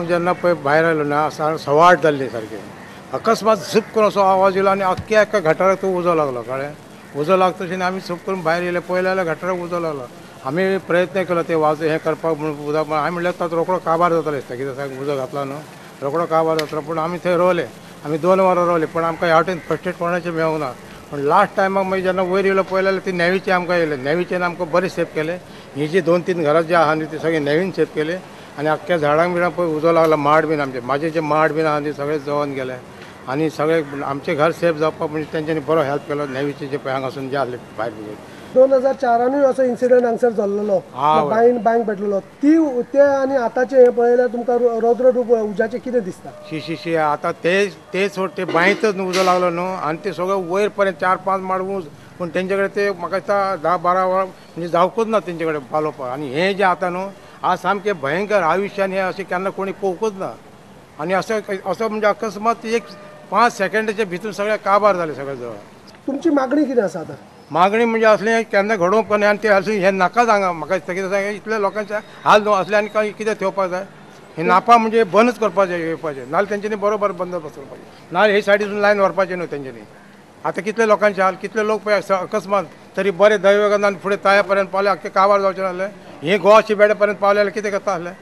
हांव जेन्ना पळय भायर आयलो ना 8:15 जाल्ली सारकें, अकस्मात झूप करून असो आवाज येयलो आनी अख्ख्या एका गटाराक तो उजो लागलो. कळ्ळें, उजो लागतशें आमी झूप करून भायर येयले, पळयलें जाल्यार गटाराक उजो लागलो. आमी प्रयत्न केलो ते वाज हें करपाक म्हणून उदक, हांवें म्हणल्यार तो रोकडो काबार जातलो दिसता, कितें सांग उजो घातला न्हू रोकडो काबार जातलो. पूण आमी थंय रावले, आमी 2 वरां रावले, पूण आमकां ह्या वटेन फर्स्ट एड कोणाचें मेळूंक ना. पूण लास्ट टायमाक मागीर जेन्ना वयर येयलो पळयलें जाल्यार ती नेवीचे आमकां येयले, नेवीचेन आमकां बरें सेफ केलें. ही जी 2-3 घरां जी आहा न्ही ती सगळीं नेवीन सेफ केली. आनी अख्ख्या झाडांक बिडांक पळय उजो लागला, माड बीन आमचे म्हाजे जे माड बीन आहा न्ही सगळे जळोन गेले. आनी सगळे आमचें घर सेफ जावपाक म्हणजे तेंच्यांनी बरो हेल्प केलो नेवीचे जे पळय हांगासून जे आसले फायर ब्रिगेड. 2004 असो इन्सिडंट हांगसर जाल्लो, बांयक पेटलेलो ती ते आनी आतांचे हें पळयल्यार तुमकां रौद्र रूप उज्याचें कितें दिसता? शी शी शी, आतां ते सोड, ते बांयतच उजो लागलो न्हू आनी ते सगळे वयर पर्यंत 4-5 माड उज, पूण तेंचे कडेन ते म्हाका दिसता 10-12 वरां म्हणजे जावकूच ना तेंचे कडेन पालोवपाक. आनी हें जें आतां न्हू आज सामकें भयंकर आयुश्यान हें अशें केन्ना कोणी पळोवंकूच ना. आनी असो असो म्हणजे अकस्मात एक 5 सेकंडाच्या भितर सगळें काबार जालें सगळें जवळ. तुमची मागणी कितें आसा आतां? मागणी म्हणजे असलें केन्ना घडोवंक न्हय आनी तें असलें हें नाकाच हांगा. म्हाका दिसता कितें सांग इतल्या लोकांचे हाल न्हू असलें आनी कांय कितें थेवपाक जाय. हें नापा म्हणजे बंदच करपाचें येवपाचें, नाजाल्यार तेंच्यांनी बरोबर बंदोबस्त करपाचें, नाजाल्यार हे सायडीसून लायन व्हरपाचें न्हू तेंच्यांनी. आतां कितले लोकांचे हाल, कितले लोक पळय अकस्मात तरी बरे दैवगान आनी फुडें ताया पर्यंत पावले, आख्खे काबार जावचें नासलें. हें गोवा शिबेडे पर्यंत पावले जाल्यार कितें करता आसलें?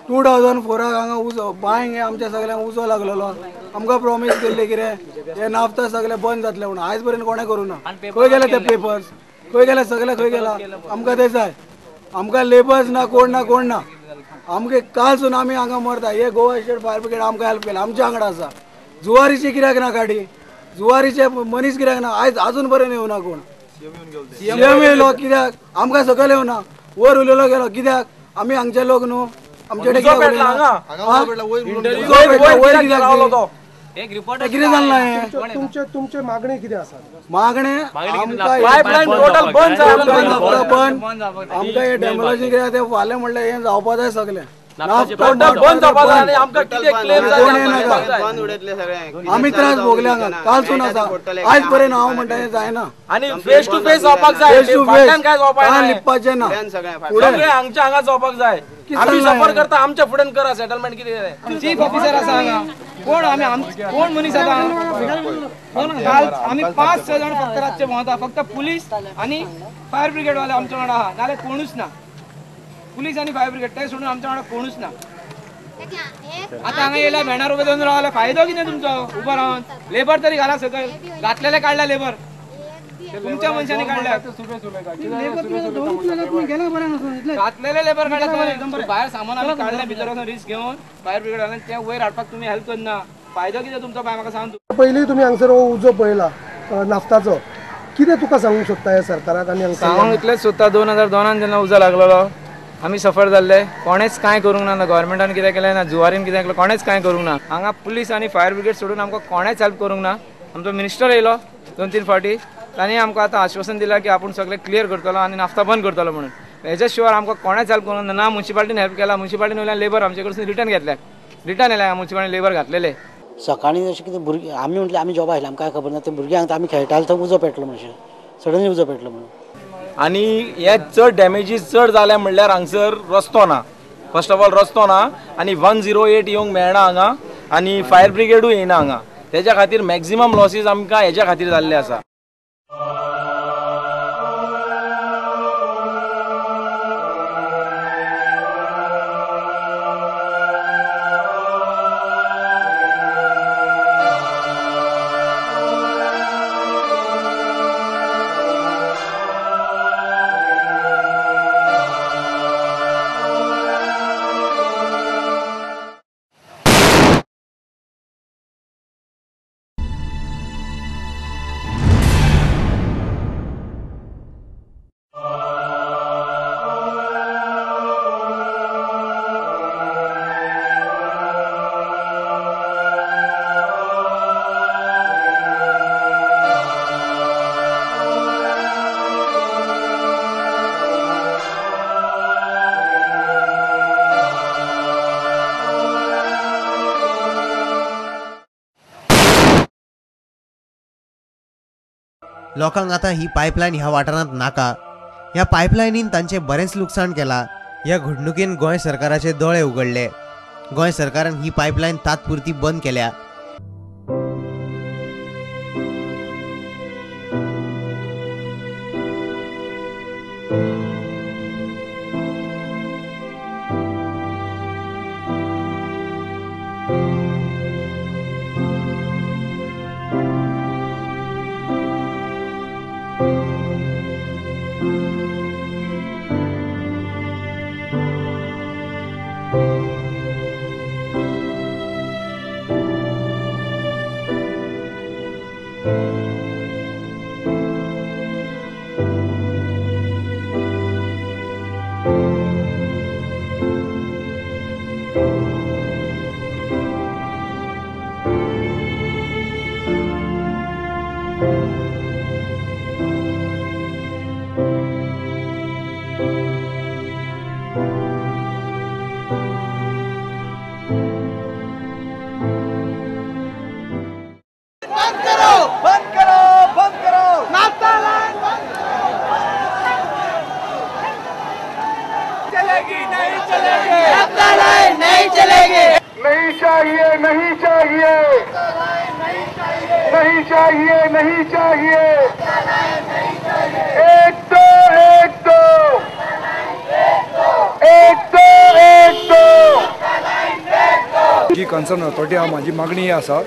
2004 हांगा उजो बांयक आमच्या सगळ्यांक उजो लागलेलो. आमकां प्रॉमीस केल्ले कितें हे नाफ्ता सगळे बंद जातले म्हणून, आयज पर्यंत कोणें करूं ना. खंय गेले ते पेपर्स, खंय गेले सगळे, खंय गेला? आमकां ते जाय, आमकां लेबर्स ना, कोण ना, कोण ना. आमगे कालसून आमी हांगा मरता. हे गोवा स्टेट फायर ब्रिगेड आमकां हेल्प केला, आमच्या वांगडा आसा. जुवारीची कित्याक ना गाडी, जुवारीचे मनीस कित्याक ना? आयज आजून पर्यंत येवना कोण. सीएम येयलो कित्याक? आमकां सकयल येवना, वयर उलयलो गेलो कित्याक? आमी हांगचे लोक न्हू, आमचे कितें जालें हें? तुमचे मागणी कितें आसा? मागणे आमकां हें डेमोलिशन कित्याक तें फाल्यां म्हणल्यार हें जावपा जाय सगळें. आमी त्रास भोगले हांगा कालसून आसा, आयज पर्यंत हांव म्हणटा हें जायना. आनी फेस टू फेस जावपाक जाय, काय लिपपाचें ना, सगळें हांगच्या हांगा जावपाक जाय. आमी सफर करता, आमच्या फुडें करा सेटलमेंट कितें. चीफ ऑफिसर आसा हांगा, कोण आमी कोण मनीस आतां? काल आमी 5-6 जाण फक्त रातचे भोंवता, फक्त पुलीस आनी फायर ब्रिगेड वाले आमच्या वांगडा आहा, नाल्यार कोणूच ना. पुलीस आनी फायर ब्रिगेड ते सोडून आमच्या वांगडा कोणूच ना. आतां हांगा येयला भेणार उबे दवरून रावला, फायदो कितें तुमचो? उबो रावन लेबर तरी घाला सकयल, घातलेले काडला लेबर तुमच्या मनशांनी काडल्या, घातलेले लेबर काडल्या, भायर सामान आमी काडलें भितर वचून रिस्क घेवन फायर ब्रिगेड वाल्यान ते वयर हाडपाक तुमी हेल्प करना, फायदो कितें तुमचो? बाय म्हाका सांग. पयलीं तुमी हांगसर हो उजो पळयला नाफ्ताचो, कितें तुका सांगूंक सोदता ह्या सरकाराक? आनी सांगूंक इतलेंच सोदता, 2002 जेन्ना उजो लागलेलो आमी सफर जाल्ले, कोणेच कांय करूंक ना, गव्हर्मेंटान कितें केलें ना, जुवारीन कितें केलें, कोणेच कांय करूंक ना. हांगा पुलीस आनी फायर ब्रिगेड सोडून आमकां कोणेच हेल्प करूंक ना. आमचो मिनिस्टर येयलो 2-3 फावटी, तांणी आमकां आतां आश्वासन दिलां की आपूण सगळें क्लियर करतलो आनी नाफ्ता बंद करतलो म्हणून. हेच्या शिवाय आमकां कोणेच हेल्प करूंक ना. ना मुन्सिपाल्टीन हेल्प केला, मुन्सिपाल्टीन वयल्यान लेबर आमचे कडसून रिटर्न घेतल्या, रिटर्न येयल्या मुन्सिपाल्टीन लेबर घातलेले. सकाळीं अशें कितें भुरगीं, आमी म्हटलें आमी जॉबा आयले, आमकां काय खबर ना, ते भुरग्यांक आमी खेळटाले थंय उजो पेटलो म्हणून, सडनली उजो पेटलो म्हणून. आनी हे चड डॅमेजीस चड जाले म्हणल्यार हांगसर रस्तो ना, फर्स्ट ऑफ ऑल रस्तो ना, आनी 108 येवंक मेळना हांगा, आनी फायर ब्रिगेडूय येयना हांगा. तेज्या खातीर मॅक्झिमम लॉसीस आमकां हेज्या खातीर जाल्ले आसा. लोकांक आतां ही पायपलायन ह्या वाठारांत नाका. ह्या पायपलायनीन तांचें बरेंच लुकसाण केलां. ह्या घडणुकेन गोंय सरकाराचे दोळे उगडले. गोंय सरकारान ही पायपलायन तात्पुरती बंद केल्या. नहीं चाहिए, नहीं चाहिए, नहीं चाहिए। एक दो, एक दो, एक दो, एक दो। जी कन्सर्न अथॉरिटी आहा, म्हाजी मागणी ही आसा,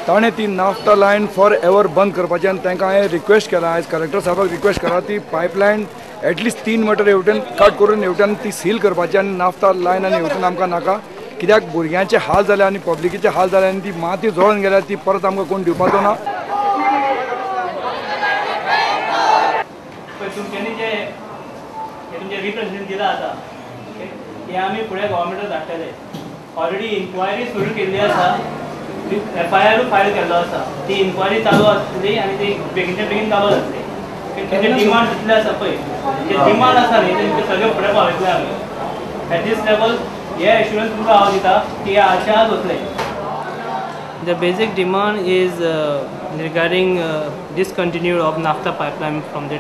ताणें ती नाफ्ता लायन फॉर एवर बंद करपाची आनी तांकां हांवें रिक्वेस्ट केला, आयज कलेक्टर साहेबाक रिक्वेस्ट केला ती पायपलायन एटलिस्ट 3 मिटर हेवटेन कट करून हेवटेन ती सील करपाची आनी नाफ्ता लायन आनी हेवटेन आमकां नाका, कित्याक भुरग्यांचे हाल जाले आनी पब्लिकेचे हाल जाले आनी ती माती जळोन गेल्या, ती परत आमकां कोण दिवपाचो ना. तुमच्यांनी जे तुमचें रिप्रेझेंटेशन दिलां आतां हें आमी फुडें गव्हर्मेंटाक धाडटले. ऑलरेडी इन्क्वायरी सुरू केल्ली आसा, एफआयआरूय फायल केल्लो आसा, ती इन्क्वायरी चालू आसतली आनी ती बेगीनच्या बेगीन चालू जातली. तेंचे डिमांड जितले आसा पळय, जे डिमांड आसा न्ही तेंचे सगळे फुडें पावयतले आमी. एट दीस लेवल हे एश्युरन्स तुमकां हांव दिता की आजच्या आज वतले. The basic demand is regarding discontinued of naphtha pipeline from the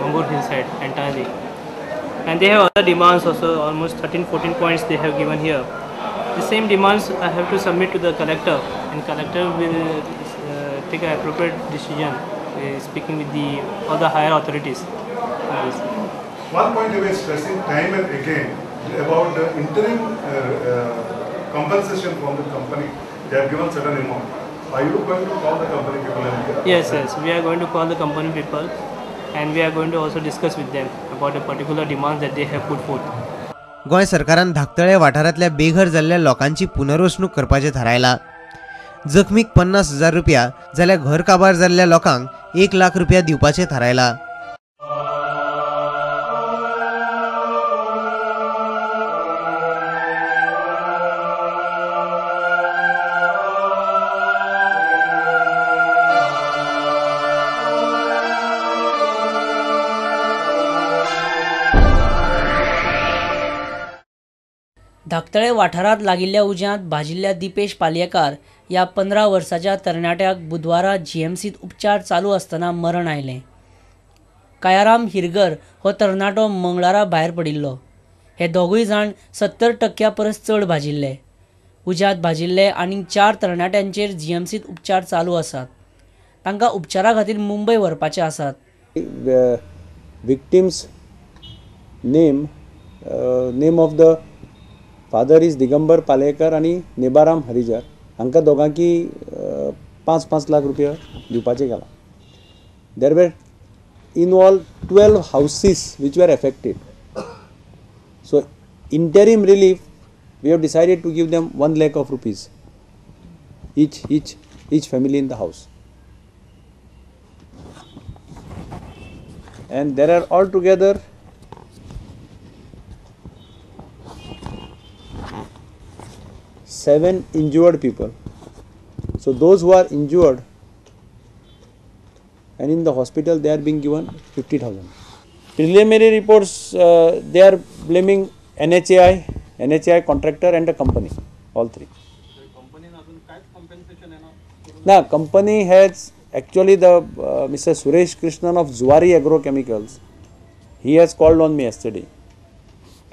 Mangor hillside entirely. And they have other demands also, almost 13-14 points they have given here. The same demands I have to submit to the collector, and collector will take an appropriate decision, speaking with the other higher authorities on this. One point they were stressing time and again about the interim compensation from the company. They have given certain amount. Are you going to call the company people? And yes, yes, we are going to call the company people, and we are going to also discuss with them about the particular demands that they have put forth. Goa सरकारान धाकतळे वाठारांतल्या बेघर जाल्ल्या लोकांची पुनर्वसणूक करपाचें थारायलां. जखमीक 50,000 रुपया जाल्यार घर काबार जाल्ल्या लोकांक 1 लाख रुपया दिवपाचें थारायलां. धाकतळे वाठारांत लागिल्ल्या उज्यांत भाजिल्ल्या दीपेश पालयेकार ह्या 15 वर्साच्या तरणाट्याक बुधवारा जीएमसींत उपचार चालू आसतना मरण आयलें. कायाराम हिरगर हो तरणाटो मंगळारा भायर पडिल्लो. हे दोगूय जाण 70% परस चड भाजिल्ले. उज्यांत भाजिल्ले आनीक 4 तरणाट्यांचेर जीएमसींत उपचार चालू आसात. तांकां उपचारा खातीर मुंबय व्हरपाचे आसात. Victims name name of the father is Digambar Palekar आनी नेबाराम हरिजर, हांकां दोगांकी 5-5 लाख रुपया दिवपाचें केलां. There were involve 12 houses which were affected. So interim relief we have decided to give them 1 lakh of rupees each family in the house. And there are all together 7 injured people. So those who are injured and in the hospital, they are being given 50,000. Preliminary reports, they are blaming NHAI contractor and the company, all three. Now company has actually the Mr. Suresh Krishnan of Zuari Agrochemicals, he has called on me yesterday.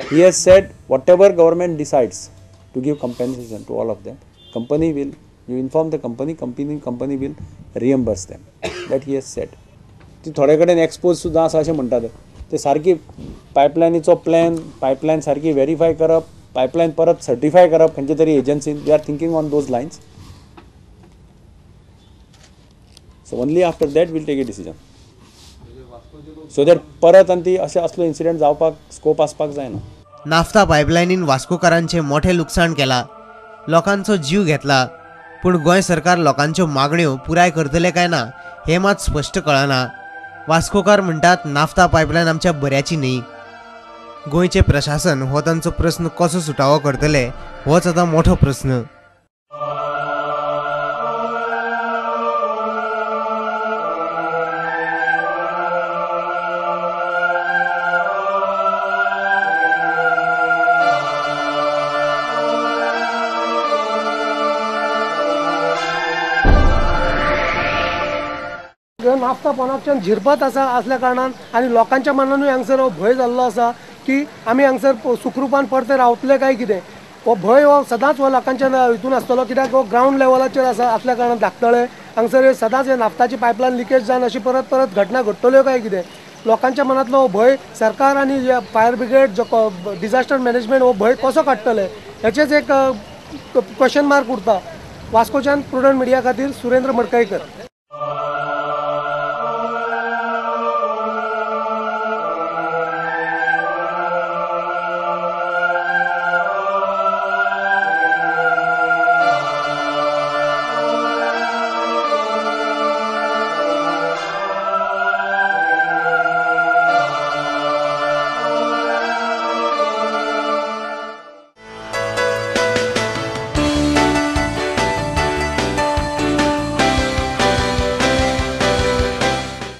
He has said whatever government decides to give compensation to all of them, company will, you inform the company, company will reimburse them. That he has said. ती थोडे कडेन expose सुद्दां आसा अशें म्हणटात. ते सारकी पायपलायनीचो plan, pipeline सारकी वेरीफाय करप, पायपलायन परत सर्टिफाय करप खंयचे तरी एजन्सीन. We are thinking on those lines. So only after that we'll take a decision. So that परत आनी ती अशें असलो इन्सिडंट जावपाक स्कोप आसपाक जायना. नाफ्ता पायपलायनीन वास्कोकारांचें मोठें लुकसाण केलां, लोकांचो जीव घेतला, पूण गोंय सरकार लोकांच्यो मागण्यो पुराय करतले काय ना हें मात स्पश्ट कळना. वास्कोकार म्हणटात नाफ्ता पायपलायन आमच्या बऱ्याची न्ही. गोंयचें प्रशासन हो तांचो प्रस्न कसो सुटावो करतले होच आतां मोठो प्रस्न. नाफ्ता पोनाकच्यान झिरपत आसा असल्या कारणान आनी लोकांच्या मनानूय हांगसर हो भंय जाल्लो आसा की आमी हांगसर सुखरूपान परते रावतले काय कितें. हो भंय हो सदांच हो लोकांच्या हितून आसतलो, कित्याक हो ग्रावंड लेवलाचेर आसा असल्या कारणान धाकतळे हांगसर हे सदांच हे नाफ्ताची पायपलायन लिकेज जावन अशी परत परत घटना घडटल्यो काय कितें. लोकांच्या मनांतलो हो भंय सरकार आनी फायर ब्रिगेड जो डिजास्टर मॅनेजमेंट हो भंय कसो काडटले हेचेच एक क्वेश्चन मार्क उरता. वास्कोच्यान प्रुडंट मिडिया खातीर सुरेंद्र मडकयकर.